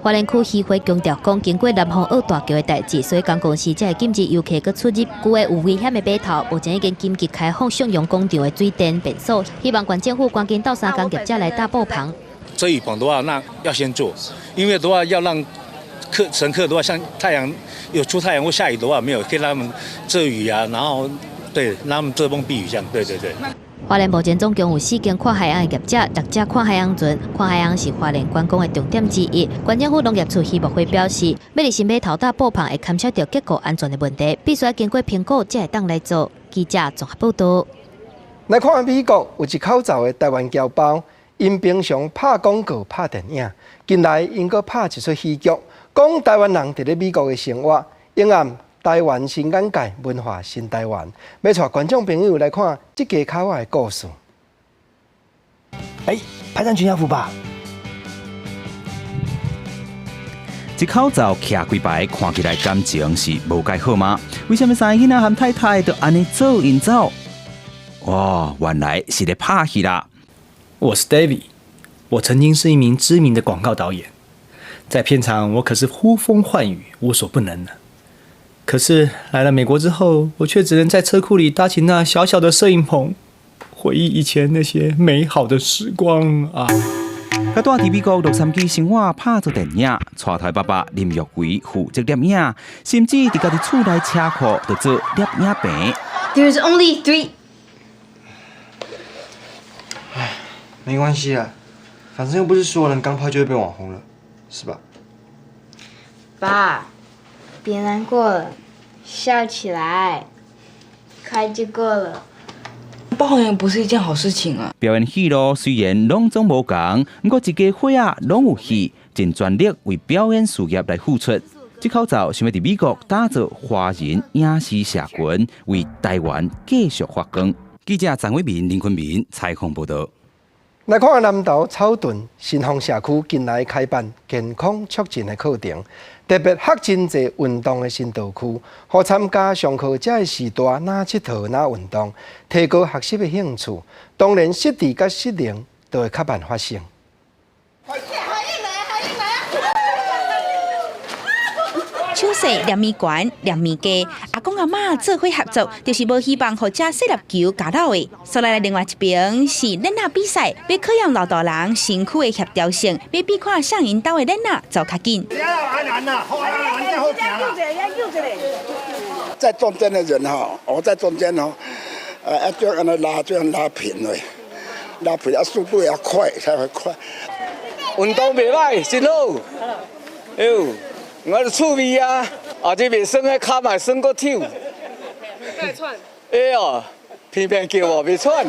花蓮區漁會強調講，經過南方澳大橋的代誌，所以港公司才會禁止遊客閣出入舊的有危險的碼頭。目前已經緊急開放向陽廣場的水電便所，希望縣政府趕緊鬥相共業者來搭布棚。遮雨棚的話，那要先做，因為的話要讓乘客的話，像太陽有出太陽或下雨的話，沒有可以讓他們遮雨啊，然後對，讓他們遮風避雨這樣，對對對。花蓮目前總共有四間看海翁的業者，六隻看海翁船。看海翁是花蓮觀光的重點之一。縣政府農業處徐木輝表示，欲佇新碼頭搭布棚會牽涉著結構安全的問題，必須愛經過評估才會當來做。記者綜合報道。來看美國有一口罩的台灣僑胞，𪜶平常拍廣告、拍電影，近來𪜶閣拍一齣喜劇，講台灣人佇咧美國的生活，陰暗台灣新眼界，文化新台灣，欲帶觀眾朋友來看這家口仔的故事。哎，拍張全家福吧。這口罩徛幾排，看起來感情是無蓋好嗎？為啥物三个囡仔和太太都按呢做𪜶走？哦，原來是咧拍戲啦。我是 David，我曾經是一名知名的廣告導演，在片場我可是呼風喚雨，無所不能的。可是來了美國之後，我卻只能在車庫裡搭起那小小的攝影棚，回憶以前那些美好的時光啊！佮蹛佇美國洛杉磯生活，拍做電影，帶頭爸爸林玉奎負責攝影，甚至佇家己厝內車庫就做攝影棚。 There's only three. 唉，沒關係啊，反正又不是所有人剛拍就會變網紅了，是吧？爸，別難過了，笑起來，快就過了。爆紅也不是一件好事情啊。表演戲路雖然攏總無仝，毋過一家伙仔攏有戲，盡全力為表演事業來付出。這口罩想欲佇美國打造華人影視社群，為台灣繼續發光。記者張偉民、林坤明採訪報道。來看南投草屯新豐社區近來開辦健康促進的課程，特別學真濟運動的新道具，予參加上課者的序大，若𨑨迌若運動，提高學習的興趣。當然，失智佮失能都會較慢發生。手勢兩米懸，兩米低，阿公阿嬤做伙合作，就是無希望予這細粒球咬到的。所來另外一邊是囡仔比賽，欲考驗老大人身軀的協調性，欲比看誰𪜶兜的囡仔走較緊。在中間的人哈，我在中間哦，就按呢拉，這樣拉平的，拉平啊，速度要快才會快。運動袂䆀，真好。哎呦。我就趣味啊，啊這袂酸，彼跤嘛酸閣抽。喘。哎喲，偏偏叫我袂喘。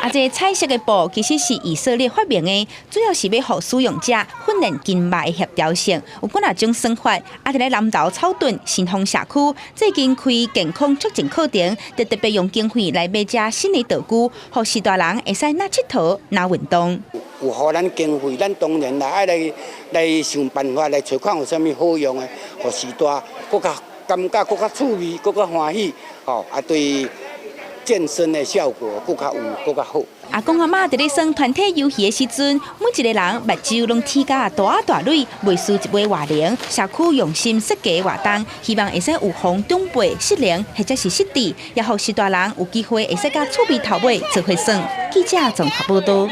啊，這彩色的布其實是以色列發明的，主要是欲予使用者訓練筋肉的協調性。有幾若種算法，啊，佇咧南投草屯新豐社區最近開健康促進課程，就特別用經費來買遮新的道具，予序大人會使若𨑨迌若運動。有予咱經費，咱當然啦愛來想辦法來揣看有啥物好用的，予序大閣較感覺閣較趣味，閣較歡喜，吼啊對。健身的效果閣較有，閣較好。阿公阿嬤佇咧耍團體遊戲的時陣，每一个人目睭攏啼甲大大蕊，袂輸一尾活靈。社區用心設計活動，希望會使預防長輩失靈或者是失智，也予序大人有機會會使佮趣味頭尾做伙耍。記者綜合報道。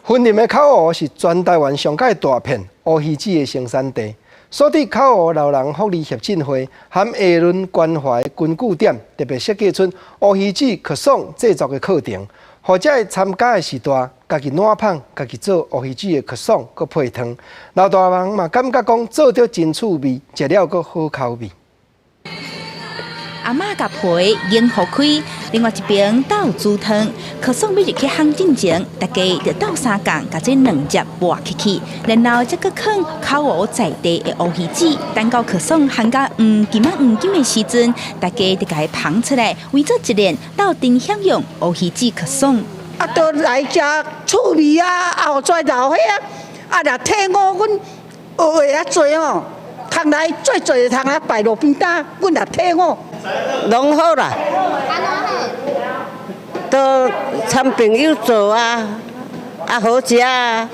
雲林的口湖是全台灣上蓋大片烏魚子的生產地。所以口湖老人福利協進會和下崙關懷根據點特別設計出烏魚子可爽製作的課程，予遮的參加的序大家己撋麭，家己做烏魚子的可爽，閣配湯。老大人嘛感覺講做著真趣味，食了閣好口味。阿嬤共皮擰予開，另外一邊鬥煮湯，可爽欲入去烘進前，大家就鬥相共，共這兩隻磨起去，然後才閣囥口湖在地的烏魚子，等到可爽烘甲黃金仔黃金的時陣，大家就共伊捧出來，圍做一列鬥陣享用烏魚子可爽。啊，都來食趣味啊，啊，予跩老歲仔，啊，若體悟阮學的較濟吼，通來最濟通來擺路邊擔，阮也體悟。攏好啦，都參朋友做啊，啊好食啊。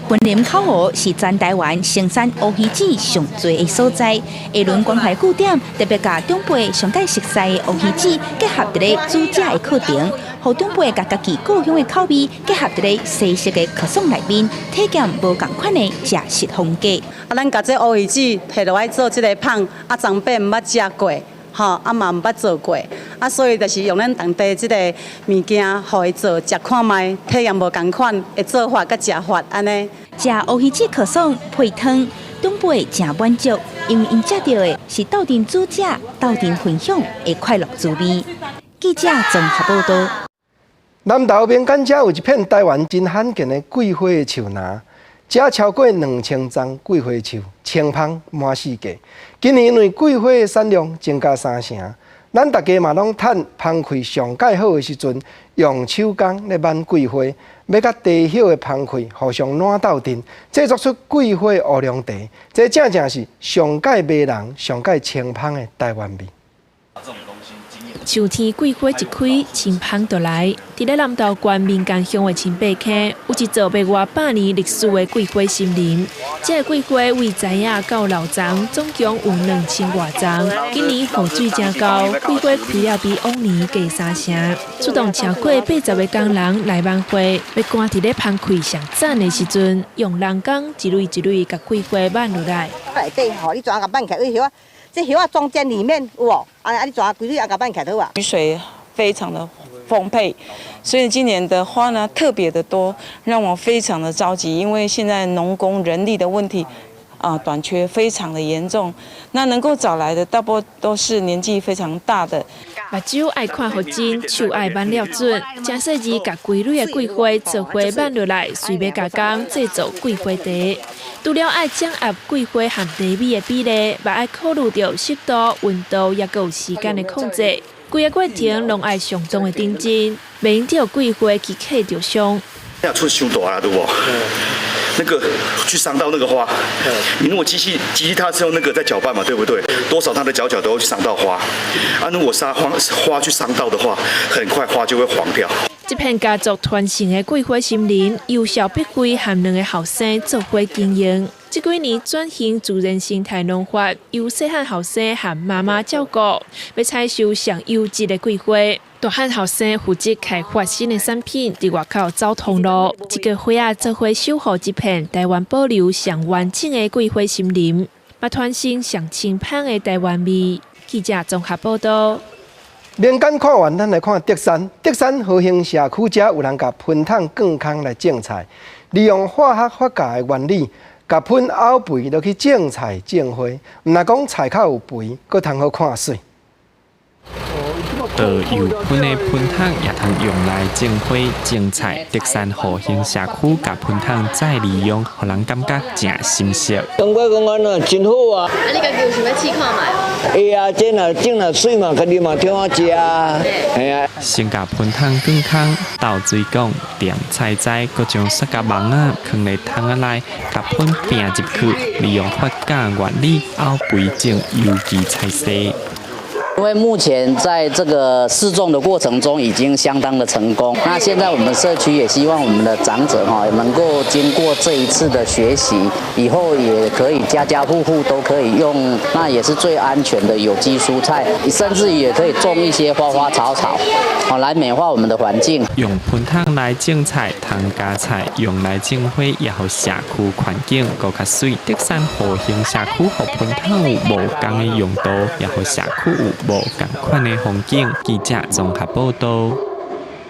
雲林口湖是全台灣生產烏魚子上濟的所在。下崙關懷據點特別共長輩上蓋熟悉的烏魚子結合佇咧煮食的課程，予長輩共家己故鄉的口味結合佇咧西式的可爽內面，體驗無仝款的食食風格。啊，咱共這烏魚子提落來做這个麭，啊，長輩毋捌食過，吼，啊嘛毋捌做過，啊，所以就是用咱當地這个物件，予伊做食看覓，體驗無仝款的做法佮食法按呢。食烏魚子可爽配湯，長輩誠滿足，因為𪜶食著的是鬥陣煮食、鬥陣分享的快樂滋味。記者綜合報道。南投民間遮有一片台灣真罕見的桂花的樹林，遮超過2000叢桂花樹，青芳滿四界。今年因為桂花的產量增加三成，咱大家嘛攏趁芳氣上蓋好的時陣，用手工咧挽桂花，欲佮茶葉的芳氣互相撋鬥陣，製作出桂花烏龍茶。這正正是上蓋迷人、上蓋清芳的台灣味。秋天桂花一開，清芳就來。佇咧南投縣民間鄉的清白坑，有一座欲外百年歷史的桂花森林。這个桂花為知影到老欉，總共有2000外叢。今年雨水誠夠，桂花開了比往年加三成。出動超過80个工人來挽花，欲趕佇咧芳氣上讚的時陣，用人工一蕊一蕊共桂花挽落來。內底吼，你怎共挽起來？葉仔，這葉仔中間裡面有無？啊，你怎規蕊啊共挽起來好啊？雨水非常的豐沛，所以今年的花呢特別的多，讓我非常的着急。因為現在農工人力的問題啊短缺非常的嚴重，那能夠找來的大部分都是年紀非常大的。目睭愛看予真，手愛挽了準，誠細緻共規蕊的桂花做伙挽落來，隨欲加工製作桂花茶。除了愛掌握桂花和茶米的比例，嘛愛考慮著濕度、溫度，抑閣有時間的控制。規個過程攏愛相當的認真，袂用著桂花去磕著傷。要出傷大啦，對無？那個去傷到那個花，你如果機器它是用那個在攪拌嘛，對不對？多少它的攪攪都會去傷到花。啊，如果殺花花去傷到的話，很快花就會黃掉。這片家族傳承的桂花森林，由蕭碧輝和兩个後生做伙經營。這幾年轉型自然生態農法，由細漢後生和媽媽照顧，欲採收上優質的桂花。大漢後生負責開發新的產品，佇外口走通路。這个花仔做伙守護這片台灣保留上完整的桂花森林，嘛傳承上清芳的台灣味。記者綜合報道。民間看完，咱來看竹山。竹山和興社區遮有人共噴桶灌空來種菜。利用化學發酵的原理，共噴漚肥落去種菜種花，毋但講菜較有肥，閣通好看媠。倒油噴的噴桶也通用來種花、種菜。竹山和興社區共噴桶再利用，予人感覺誠心適。感覺講按呢真好啊！啊，你家己有想欲試看覓？會啊，這若種若媠嘛，家己嘛挺好食啊。嘿啊。先共噴桶捲空，倒水管，點菜栽，閣將塑膠網仔囥佇桶仔內，共噴拚入去，利用發酵原理漚肥種有機菜薑。因為目前在這個試種的過程中已經相當的成功，那現在我們社區也希望我們的長者哈能夠經過這一次的學習，以後也可以家家戶戶都可以用，那也是最安全的有機蔬菜，甚至也可以種一些花花草草，好來美化我們的環境。用噴桶來種菜、通加菜，用來種花，也予社區環境閣較媠。竹山和興社區予噴桶有無仝的用途，也予社區有無仝款的風景。記者綜合報導。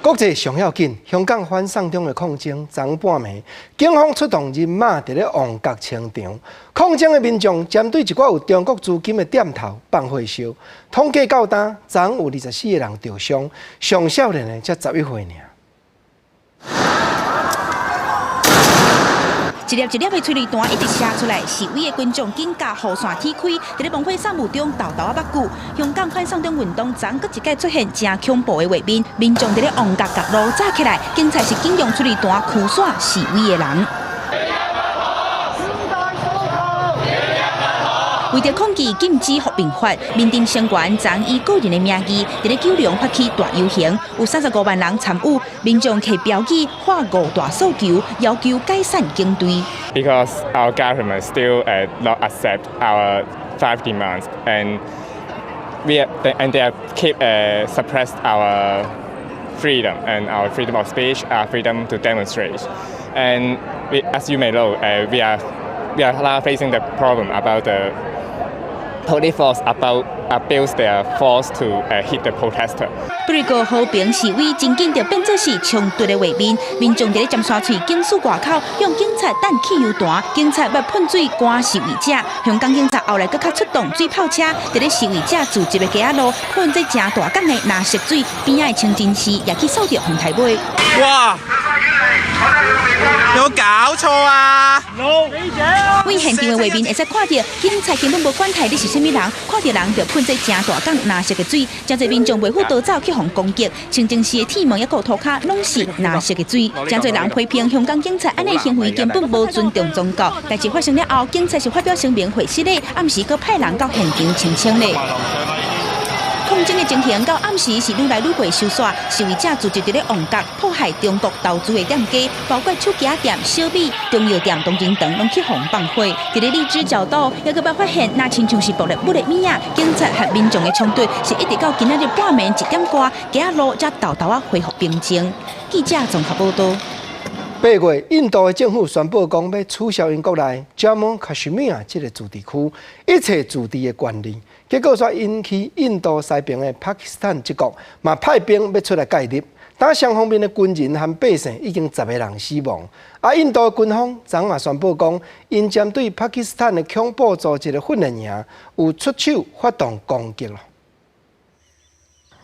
國際上要緊，香港反送中的抗爭，昨半暝，警方出動人馬佇咧旺角清場，抗爭的民眾針對一寡有中國資金的店頭放火燒，統計到今，昨有24個人著傷，上少年的才11歲爾。一粒一粒的催淚彈一直射出來，示威的群眾緊共雨傘踢開，佇咧猛火送霧中沓沓仔目久。香港反送中運動昨閣一擺出現誠恐怖的畫面，民眾佇咧旺角共路閘起來，警察是緊用催淚彈驅散示威的人。為著抗議禁止和平法，民陣成員昨以個人的名義，佇咧九龍發起大遊行，有35萬人參與，民眾提標語、喊五大訴求，要求解散警隊。 Because our government still not accept our five demands, and they keep suppressed our freedom and our freedom of speech, our freedom to demonstrate. And we, as you may know, we are now facing the problem about the police force about abuse their force to hit the protester. 不過和平示威真緊就變做是衝突的畫面，民眾佇咧尖沙咀警署外口向警察擲汽油彈，警察欲噴水趕示威者。香港警察後來閣較出動水炮車，佇咧示威者聚集的街仔路噴這誠大管的藍色水，邊仔的清真寺也去掃著風台尾。哇！有冇搞錯啊？為現場的畫面會使看著，警察根本無管太你是啥物人，看著人就噴這誠大管藍色的水，誠濟民眾袂赴逃走去予攻擊，清真寺的鐵門抑閣塗跤攏是藍色的水，誠濟人批評香港警察按呢行為根本無尊重宗教。代誌發生了後，警察是發表聲明解釋咧，暗時閣派人到現場澄清咧。抗爭的情形到暗時是愈來愈袂收煞，示威者聚集佇咧旺角破壞中國投資的店家，包括手機店、小米、中藥店、同仁堂，攏去予放火。佇咧荔枝角島，猶閣捌發現，若親像是暴力物的物仔，警察和民眾的衝突是一直到今仔日半暝1點外，街仔路才沓沓仔恢復平靜。記者綜合報導。8月，印度的政府宣布講欲取消𪜶國內詹姆卡什米爾這个自治區一切自治的權利，結果煞引起印度西邊的巴基斯坦這國嘛派兵欲出來介入，但雙方面的軍人和百姓已經10個人死亡。啊，印度的軍方昨嘛宣布講，𪜶針對巴基斯坦的恐怖組織的訓練營有出手發動攻擊囉。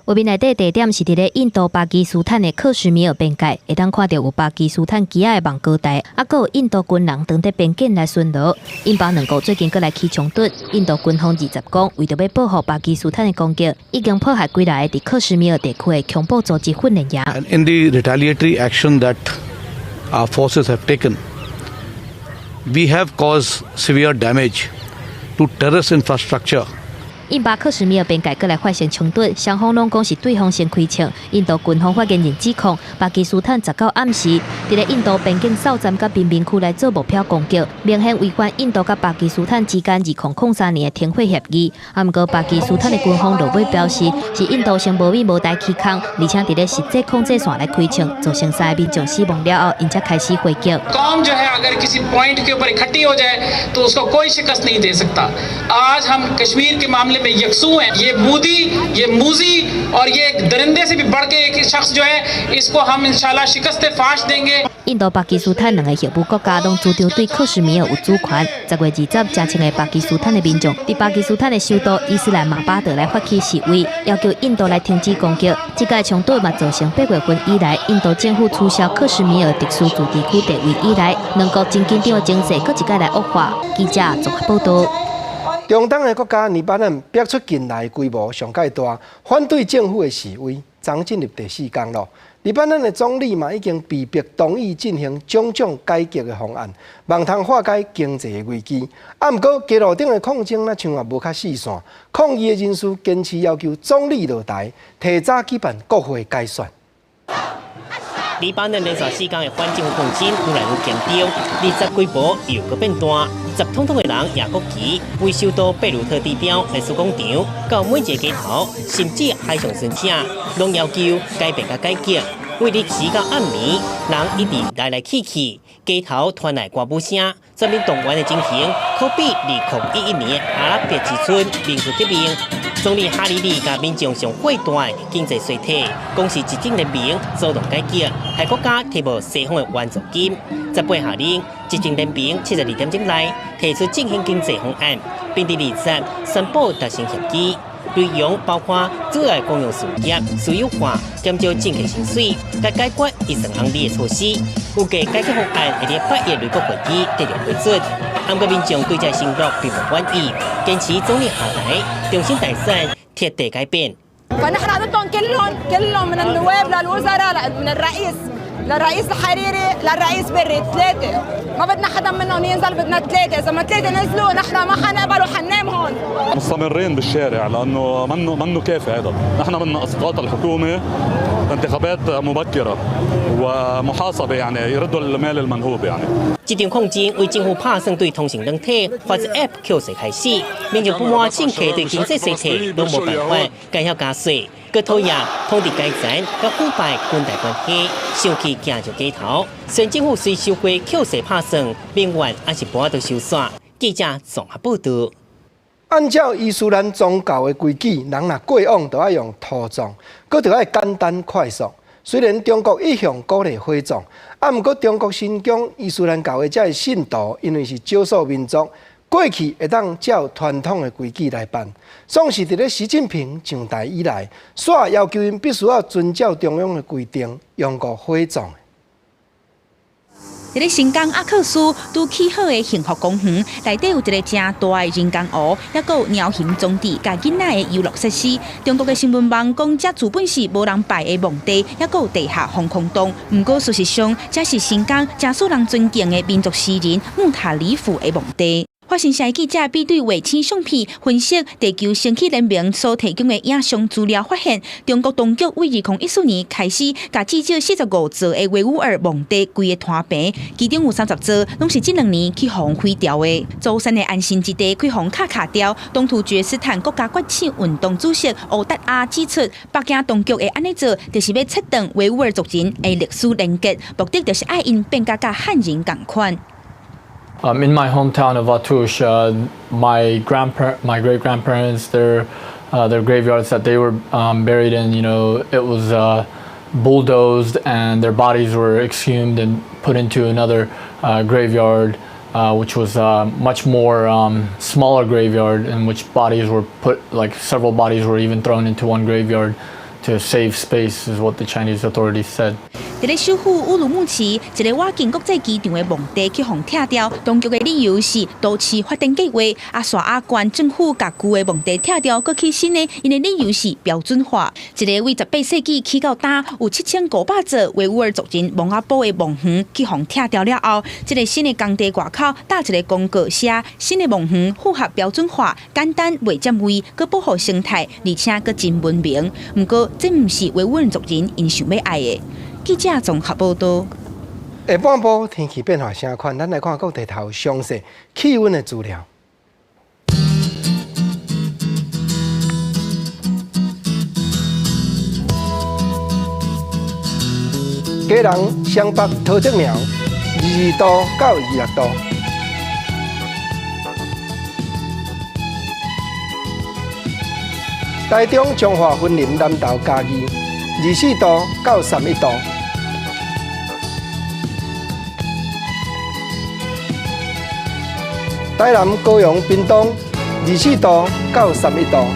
畫面內底地點是佇咧印度巴基斯坦的克什米爾邊界，會當看著有巴基斯坦旗仔的望高台，啊，閣有印度軍人當佇邊境來巡邏。印巴兩國最近閣來起衝突，印度軍方二十講，為著欲報復巴基斯坦的攻擊，已經破壞幾來個佇克什米爾地區的恐怖組織訓練營。 And in the retaliatory action that our forces have taken, we have caused severe damage to terrorist infrastructure. 印巴克什米爾邊界閣來發生衝突，雙方攏講是對方先開槍。印度軍方發言人指控巴基斯坦19暗時，佇咧印度邊境哨站佮邊民區來做目標攻擊，明顯違反印度佮巴基斯坦之間2003年的停火協議。啊，毋過巴基斯坦的軍方落尾表示，是印度先無米無代起空，而且佇咧實際控制線來開槍，造成三個民眾死亡了後，𪜶才開始回擊。 कौम जो है अगर किसी पॉइंट के ऊपर इकट्ठी हो जाए तो उसको कोई शिकस्त नहीं दे सकता। आज हम कश्मीर के मामले में यकसू हैं। ये मोदी, ये मूजी और ये एक दरिंदे से भी बढ़ के एक शख्स जो है, इसको हम इंशाल्लाह शिकस्त फाश देंगे। 印度、巴基斯坦兩个協武國家攏主張對克什米爾有主權。10月20，成千个巴基斯坦的民眾佇巴基斯坦的首都伊斯蘭馬巴德來發起示威，要求印度來停止攻擊。這個衝突嘛造成8月份以來，印度政府取消克什米爾特殊自治區地位以來，兩國真緊張的情勢閣一擺來惡化。記者綜合報導。中東的國家黎巴嫩逼出近來規模上蓋大反對政府的示威，昨進入第四工囉。黎巴嫩的總理嘛已經被迫同意進行種種改革的方案，望通化解經濟的危機。啊，毋過街路頂的抗爭若像也無較四散，抗議的人士堅持要求總理落台，提早舉辦國會改選。黎巴嫩連續四工的反政府抗爭愈來愈嚴重，20規模又閣變大，十統統的人舉國旗，為首都貝魯特地標歷史廣場，到每一个街頭，甚至海上船隻，攏要求改變佮改革。為日時到暗暝，人一直來來去去，街頭傳來歌舞聲，全民動員的情形，可比2011年阿拉伯之春民主革命。總理哈里里共民眾上火大的經濟衰退，講是執政聯盟主動改革，害國家提無西方的援助金。18下令執政聯盟72點鐘內提出振興經濟方案，並佇20宣布達成協議，內容包括主要公用事業私有化、減少政客薪水、佮解決預算紅利的措施。預計改革方案會佇8月內閣會議得著批准。毋過民眾對這承諾並無滿意，堅持總理下台，重新大選，徹底改變。 فنحن ضدهم كلهم كلهم من النواب للوزراء من الرئيس للرئيس الحريري للرئيس بري ثلاثة ما بدنا حدا منهم ينزل بدنا ثلاثة إذا ما ثلاثة نزلوا نحن ما حنقبل وحننام هون. مستمرين بالشارع لانه منه كافي هذا، نحن بدنا اسقاط الحكومه، انتخابات مبكره ومحاسبه يعني يردوا المال المنهوب يعني。這場抗爭為政府拍算對通訊軟體發出 App 扣稅開始，民眾不滿政客對經濟衰退攏無辦法減曉加稅，閣討厭統治階層佮腐敗裙帶關係，生氣行上街頭。雖然政府隨收回扣稅拍算，民怨還是無法度收煞。記者綜合報導。按照伊斯蘭宗教的規矩，人若過往就愛用土葬，閣著愛簡單快速。雖然中國一向鼓勵火葬，啊，毋過中國新疆伊斯蘭教的這个信徒，因為是少數民族，過去會當照傳統的規矩來辦。總是佇咧習近平上台以來，煞要求𪜶必須要遵照中央的規定，用個火葬。佇咧新疆阿克蘇拄起好的幸福公園內底有一个誠大的人工湖，抑閣有鳥熊裝置佮囡仔的遊樂設施。中國的新聞網講，這原本是無人拜的墓地，抑閣有地下防空洞。毋過事實上，這是新疆誠受人尊敬的民族詩人穆塔里夫的墓地。法新社記者比對衛星相片，分析地球星系聯盟所提供的影像資料，發現中國當局為2014年開始，共至少45座的維吾爾墓地規个攤平，其中有30座攏是這兩年去予毀掉的。祖先的安身之地去予敲敲掉。東突厥斯坦國家覺醒運動主席烏達阿指出，北京當局會按呢做，就是欲切斷維吾爾族人的歷史連結，目的就是愛𪜶變甲佮漢人仝款。 In my hometown of Atush, my great grandparents, their graveyards that they were buried in, it was bulldozed and their bodies were exhumed and put into another graveyard, which was a much more smaller graveyard in which bodies were put, like several bodies were even thrown into one graveyard to save space, is what the Chinese authorities said. 佇咧首府烏魯木齊，一个倚近國際機場的墓地去予拆掉，當局的理由是都市發展計劃。啊，沙雅縣政府共舊的墓地拆掉，閣起新的，𪜶的理由是標準化。一个為18世紀起到今有7500座維吾爾族人墓仔埔的墓園去予拆掉了後，這个新的工地外口貼一个公告寫，新的墓園符合標準化，簡單袂佔位，閣保護生態，而且閣真文明。毋過，這毋是維吾爾族人𪜶想欲愛的。記者綜合報導。下半晡天氣變化啥款？咱來看各地頭詳細氣溫的資料。基隆、雙北、桃竹苗，22度到26度。台中、彰化、雲林、南投、嘉義，24度到31度。台南、高雄、屏東24度到31度。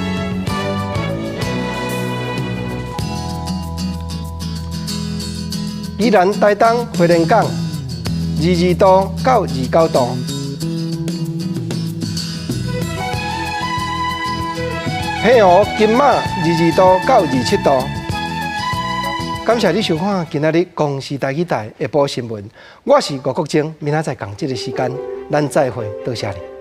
宜蘭、台東、花蓮港22度到29度。澎湖、金馬22度到27度。感謝你收看今仔日公視台語台下晡新聞，我是吳國楨，明仔載仝這个時間，咱再會，多謝你。